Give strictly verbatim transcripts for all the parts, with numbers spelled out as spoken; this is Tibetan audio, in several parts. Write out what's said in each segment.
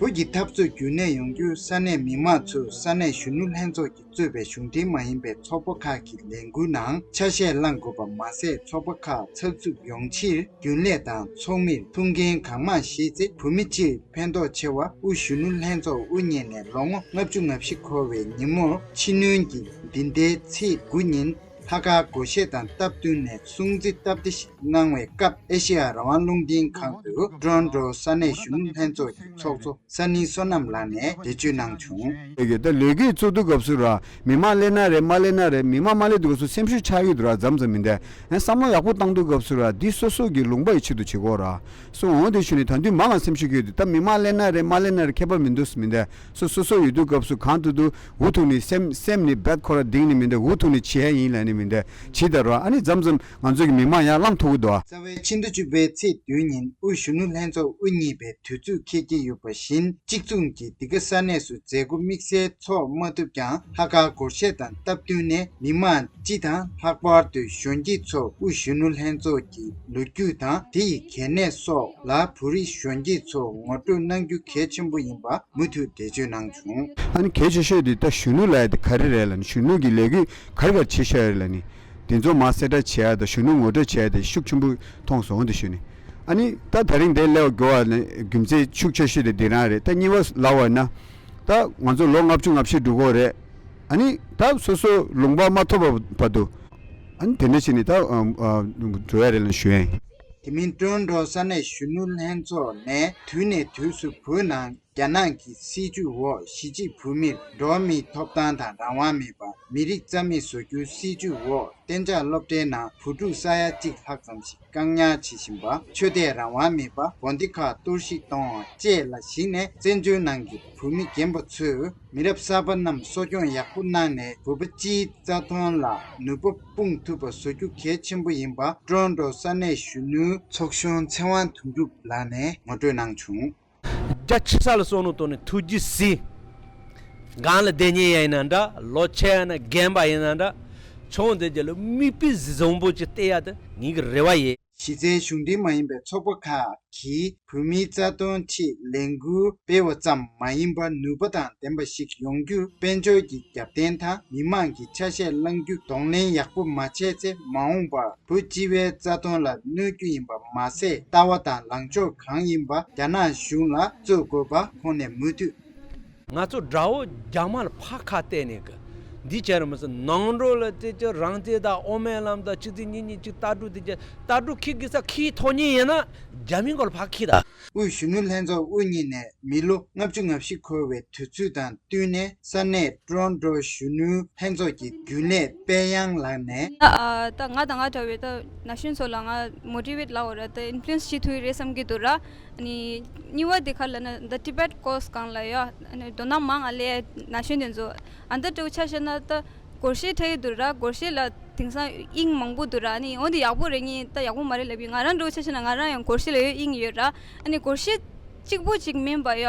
བོད་ཀྱི་འཐབ་རྩོད་རྒྱུན་གནས་ཡོང་རྒྱུར་ས་གནས་མི་མང་ཚོས་ས་གནས་གཞོན་ནུ་ལྷན་ཚོགས་ཀྱིས་གཙོས་པའི་གཞུང་འབྲེལ་མ་ཡིན་པའི་ཚོགས་པ་ཁག་གི་ལས་འགུལ་ནང་ཆ་ཤས་བླང་དགོས་པ་མ་ཟད། ཚོགས་པ་ཁག་ཚགས་ཚུད་ཡོང་ཕྱིར་རྒྱུན་ལས་དང་ཚོགས་མིར་ཐུགས་འགན་གང་མང་བཞེས་ཚེ། བོད་མི་སྤྱིར་ཕན་ཐོགས་ཆེ་བ། དབུས་གཞོན་ནུ་ལྷན་ཚོགས་དབུ་བརྙེས་ནས་ལོ་ངོ་ལྔ་བཅུ་ང་བཞི་འཁོར་བའི་ཉིན་མོར་ཕྱི་སྣོན་གྱི་འདི་ཟླའི་ཚེས་དགུ་ཉིན་ལྷག་དཀར་སྒོར་གཞས་དང་སྟབས་བསྟུན་ནས་སྲུང་བརྩི་སྟབས་བདེ་ཞིག་གནང་བའི་སྐབས། ཨེ་ཤེ་ཡ་རང་དབང་རླུང་འཕྲིན་ཁང་དུ་ཊོ་རོན་ཊོ་ས་གནས་གཞོན་ནུ་ལྷན་ཚོགས་ཀྱི་ཚོགས་གཙོ་སན་ནི་བསོད་ནམས་ལགས་ནས་འགྲེལ་བརྗོད་གནང་བྱུང་། ད་ལས་འགུལ་བཙུགས་དུས་སྐབས་སུ་ར། མི་མང་སླེབས་ན་རེད། མ་སླེབས་ན་རེད། མི་མང་མ་སླེབས་དུས་སྐབས་སུ་སེམས་ཤུགས་ཆག་གི་འདུག་ར། མཚམས་མཚམས་མི་འདུག་ཨ་བསམ་བློ་ཡག་པོ་བཏང་དུས་སྐབས་སུ་ར། འདི་སོ་སོ་གི་ལུང་པ་ཡི་ཆེད་དུ་བྱེད་དགོས་ར། སོ་འོང་དེ་ཞུ་ནི་ད་དུང་མང་ང་སེམས་ཤུགས་ཡོད་དུས། ད་མི་མང་སླེབས་ན་རེད། མ་སླེབས་ན་རེད། ཁྱད་པར་མི་འདུག་མི་འདུག་སོ་སོ་སོ་ཡོད་དུས་སྐབས་སུ་གང་ཐུབ་ཐུབ་འུ་ཐུག་ནི་སེམས་སེམས་ནི་རྦད་ཁོ་ར་གདེང་ནི་མི་འདུག་འུ་ཐུག་ནི་བྱེད་ཡ་ཡིན་ལབ་ནི་མི་འདུག་བྱེད་ད་ར། ཨ་ནི་མཚམས་མཚམས་ང་ཚོ་གི་མི་མང་ཡར་ལངས་ཐུབ་ཀྱི་འདུག་རྩ་བའི་ཕྱི་ཟླ་བཅུ་པའི་ཚེས་བདུན་ཉིན་དབུས་གཞོན་ནུ་ལྷན་ཚོགས་དབུ་བརྙེས་པའི་དུས་ཚོད་འཁེལ་གྱི་ཡོད་པ་བཞིན། གཅིག་མཚུངས་ཀྱིས་འདི་ག་ས་གནས་སུ་མཛད་སྒོ་དམིགས་བསལ་འཚོགས་མ་ཐུབ་ཀྱང་། ལྷག་དཀར་སྒོར་གཞས་དང་སྟབས་བསྟུན་ནས་མི་མང་སྤྱི་དང་། ལྷག་པར་དུ་གཞོན་སྐྱེས་ཚོ་དབུས་གཞོན་ནུ་ལྷན་ཚོགས་ཀྱི་ལོ་རྒྱུས་དང་། དེ་ཡི་གལ་གནད་སོགས་ལ་བོད་རིགས་གཞོན་སྐྱེས་ཚོ་ངོ་སྤྲོད་གནང་རྒྱུ་གལ་ཆེན་པོ་ཡིན་པ་མུ་མཐུད་འགྲེལ་བརྗོད་གནང་བྱུང་། ཨ་ནི་གལ་ཆེ་ཤོས་དེ་ད་གཞོན་ནུ་ལབ་ཡ་དེ་ག་རེ་རེད་ལབ་ན། གཞོན་ནུ་གི་ལས་འགུལ་ག་རེ་ག་རེ་བྱེད་ཤག་རེད་ལབ་ནི། དེ་ཚོ་མར་གསལ་བསྒྲགས་བྱེད་ཡ་དང་། གཞོན་ནུ་ངོ་སྤྲོད་བྱེད་ཡ་དེ་ཤུགས་ཆེན་པོ་མཐོང་སོང་དེ་ཞུ་ནི། ཨ་ནི་ད་ད་རིང་དེ་སླེབས་དགོས་པ་ནི་རྒྱུ་མཚན་ཤུགས་ཆེ་ཤོས་དེ་འདི་རང་རེད། ད་གཉིས་པ་ལབ་པ་ན། ད་ང་ཚོ་ལོ་ལྔ་བཅུ་ང་བཞི་འགྲོ་གི་རེད། ཨ་ནི་ད་སོ་སོ་ལུང་པ་མ་ཐོབ་པ་བར་དུ། ཨ་ནི་དེ་འདྲ་བྱས་ནས་ད་ཨ་ཨ་འགྲོ་ཡ་རེད་ལབ་ཞུ་ཡ་ཡིན། དེ་མིན་ཊོ་རོན་ཊོ་ས་གནས་གཞོན་ནུ་ལྷན་ཚོགས་ནས་དུས་ནས་དུས་སུ་བོད་ནང་རྒྱ་ནག་གི་སྲིད་བྱུས་འོག་གཞིས་བྱེས་བོད་མིར་འགྲོ་བ་མིའི་ཐོབ་ཐང་དང་རང་དབང་མེད་པ། མི་རིགས་རྩ་མེད་བཟོ་རྒྱུའི་སྲིད་བྱུས་འོག་གཏན་འཇགས་སློབ་གྲྭའི་ནང་བུ་ཕྲུག་ས་ཡ་གཅིག་ལྷག་ཙམ་ཞིག་བཀག་ཉར་བྱེད་བཞིན་པ། ཆོས་དད་རང་དབང་མེད་པ། དགོན་སྡེ་ཁག་གཏོར་བཤིག་གཏོང་བ་བཅས་ལ་གཞིགས་ནས། བཙན་བྱོལ་ནང་གི་བོད་མི་རྒན་པ་ཚོས་མི་རབས་གསར་པ་རྣམས་གསོ་སྐྱོང་ཡག་པོ་གནང་ནས། བོད་པ་སྤྱིའི་རྩ་དོན་ལ་ནུས་པ་སྤུངས་ཐུབ་པ་བཟོ་རྒྱུ་གལ་ཆེན་པོ་ཡིན་པ། ཊོ་རོན་ཊོ་ས་གནས་གཞོན་ནུའི་ཚོགས་གཞོན་ཚེ་དབང་དོན་གྲུབ་ལགས་ནས་ངོ་སྤྲོད་གནང་བྱུང་། རྒྱ་ཆེ་ས་ལ་སོང་ནོ་དོ་ནི་ཐུགས་རྗེ་གཟིགས། གང་ལ་བསྡད་མཁན་ཡིན་ན་འདྲ། ལོ་ཆེ་ཡིན་ན་རྒན་པ་ཡིན་ན་འདྲ། ཆུང་དེ་རྒྱ་ལ་མིག་དཔེ་བཟང་པོ་ཅིག་བལྟས་ཡ་དེ་ངེད་ཀྱི་རེ་བ་ཡིན། གཞི་རྩའི་གཞུང་འབྲེལ་མ་ཡིན་པའི་ཚོགས་པ་ཁག་གིས་བོད་མིའི་རྩ་དོན་ཆེད་ལས་འགུལ་སྤེལ་བ་ཙམ་མ་ཡིན་པར། ནུས་པ་དང་ལྡན་པ་ཞིག་ཡོང་རྒྱུར་དཔལ་འབྱོར་གྱི་རྒྱབ་རྟེན་དང་། མི་མང་གི་ཆ་ཤས་བླང་རྒྱུ་གདོང་ལེན་ཡག་པོ་མ་བྱས་ཚེ། མ་འོངས་པར་བོད་སྤྱི་པའི་རྩ་དོན་ལ་གནོད་རྒྱུ་ཡིན་པ་མ་ཟད། ལྟ་བ་དང་ལངས་ཕྱོགས་གང་ཡིན་པ་རྒྱ་ནག་གཞུང་ལ་རྩོད་དགོས་པ་ཁོང་ནས་མུ་མཐུད། ང་ཚོ་དགྲ་བོ་རྒྱ་དམར་ལ་ཕར་ཁ་གཏད་ནས་གི་འདི་བྱས་ར་མི་སྲིད། ནང་འགྲོ་ལ་དེ་ཅི་རང་བཙན་དང་དབུ་མའི་ལམ་དང་ཆིག་སྒྲིལ་གཉིས་གཉིས་གཅིག་ལྟ་གྲུབ་དེ་ཅི་ལྟ་གྲུབ་ཁྱི་གི་ས་ཁྱི་ཐོག་ཉིད་ཡིན་ན་རྒྱ་མི་མགོ་ལ་ཕར་ཁྱི་ད། དབུས་གཞོན་ནུ་ལྷན་ཚོགས་དབུ་བརྙེས་ནས་མི་ལོ་ལྔ་བཅུ་ང་བཞི་འཁོར་བའི་དུས་ཚོད་དང་བསྟུན་ནས། ས་གནས་ཊོ་རོན་ཊོ་གཞོན་ནུ་ལྷན་ཚོགས་ཀྱི་རྒྱུན་ལས་དཔལ་དབྱངས་ལགས་ནས། ད་ད་ང་དང་ང་འདྲ་བའི་ད་ན་གཞོན་ཚོ་ལ་ང་མོ་ཊི་ཝེཊ་ལབ་དགོས་རེད། ད་ཨིན་ཕུ་ལུ་ཨེན་སི་བྱེད་ཐུབ་ཀྱི་རེད་བསམ་གྱི་འདུག་ར། ཨ་ནི་གཉིས་པ་དེ་ག་ལབ་ན། ད་ཊི་བེཊ་ཀོར་སི་སྒང་ལ་ཡ། ཨ་ནི་དོ་སྣང་མང་ང་སླེབས་ན་གཞོན་དེ་ཚོ། ཨ་ད་འདྲ་བོ་ཆ་བཞག་ན་ད་སྒོར་གཞས་འཁྲབ་ཀྱི་འདུག་ར། སྒོར་གཞས་ལ་དེང་སང་དབྱིངས་མང་པོ་འདུག་ར། ཨ་ནི་འོ་འདི་ཡག་པོ་རེད། ངས་ད་ཡག་པོ་མ་རེད་ལབ་ཀྱི། ང་རང་འདྲ་བོ་ཆ་བཞག་ན་ང་རང་ཡང་སྒོར་གཞས་ལ་ཡང་དབྱིངས་ཡོད་ར། ཨ་ནི་སྒོར་གཞས་གཅིག་པོ་གཅིག་མིན་པ་ཡ།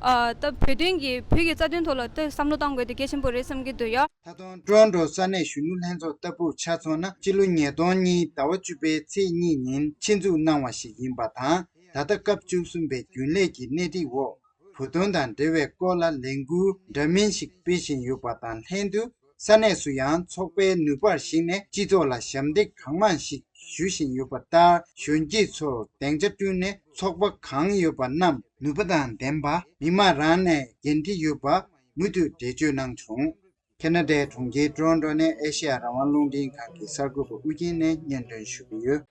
ཨ་ད་བོད་དོན་གྱི་བོད་ཀྱི་རྩ་དོན་ཐོག་ལ་ད་བསམ་བློ་གཏོང་དགོས་དེ་གལ་ཆེན་པོ་རེད་བསམ་གྱི་འདུག་ཡ། ད་དུང་ཊོ་རོན་ཊོ་ས་གནས་གཞོན་ནུ་ལྷན་ཚོགས་ལྟ་བུར་ཆ་མཚོན་ན། སྤྱི་ལོ་ཉིས་སྟོང་གཉིས་ཟླ་བ་བཅུ་པའི་ཚེས་གཉིས་ཉིན་ཆེད་འཛུགས་གནང་བ་ཞིག་ཡིན་པ་དང་། ད་ལྟ་སྐབས་བཅུ་གསུམ་པའི་རྒྱུན་ལས་ཀྱི་སྣེ་ཁྲིད་འོག་བོད་དོན་དང་འབྲེལ་བའི་སྐོར་ལ་ལས་འགུལ་འདྲ་མིན་ཞིག་སྤེལ་བཞིན་ཡོད་པ་དང་ལྷན་དུ། ས་གནས་སུ་ཡང་ཚོགས་པའི་ནུས་པར་གཞིགས་ནས་སྤྱི་ཚོགས་ལ་ཞབས་འདེགས་གང་མང་ཞིག་ཞུ་བཞིན་ཡོད་པ་ལྟར། གཞོན་སྐྱེས་ཚོར་སྡིངས་ཆ་བསྐྲུན་ནས། ཚོགས་པ་གང་ཡོད་པ་རྣམས་ནུས་པ་དང་ལྡན་པ། མི་མང་རང་ནས་འགན་འཁྲི་ཡོད་པ་མུ་མཐུད་འགྲེལ་བརྗོད་གནང་བྱུང་། ཁེ་ན་ཌའི་གྲོང་ཁྱེར་ཊོ་རོན་ཊོ་ནས་ཨེ་ཤེ་ཡ་རང་དབང་རླུང་འཕྲིན་ཁང་གི་གསར་འགོད་པ་ཨུ་རྒྱན་ནས་སྙན་སྒྲོན་ཞུ་གི་ཡོད།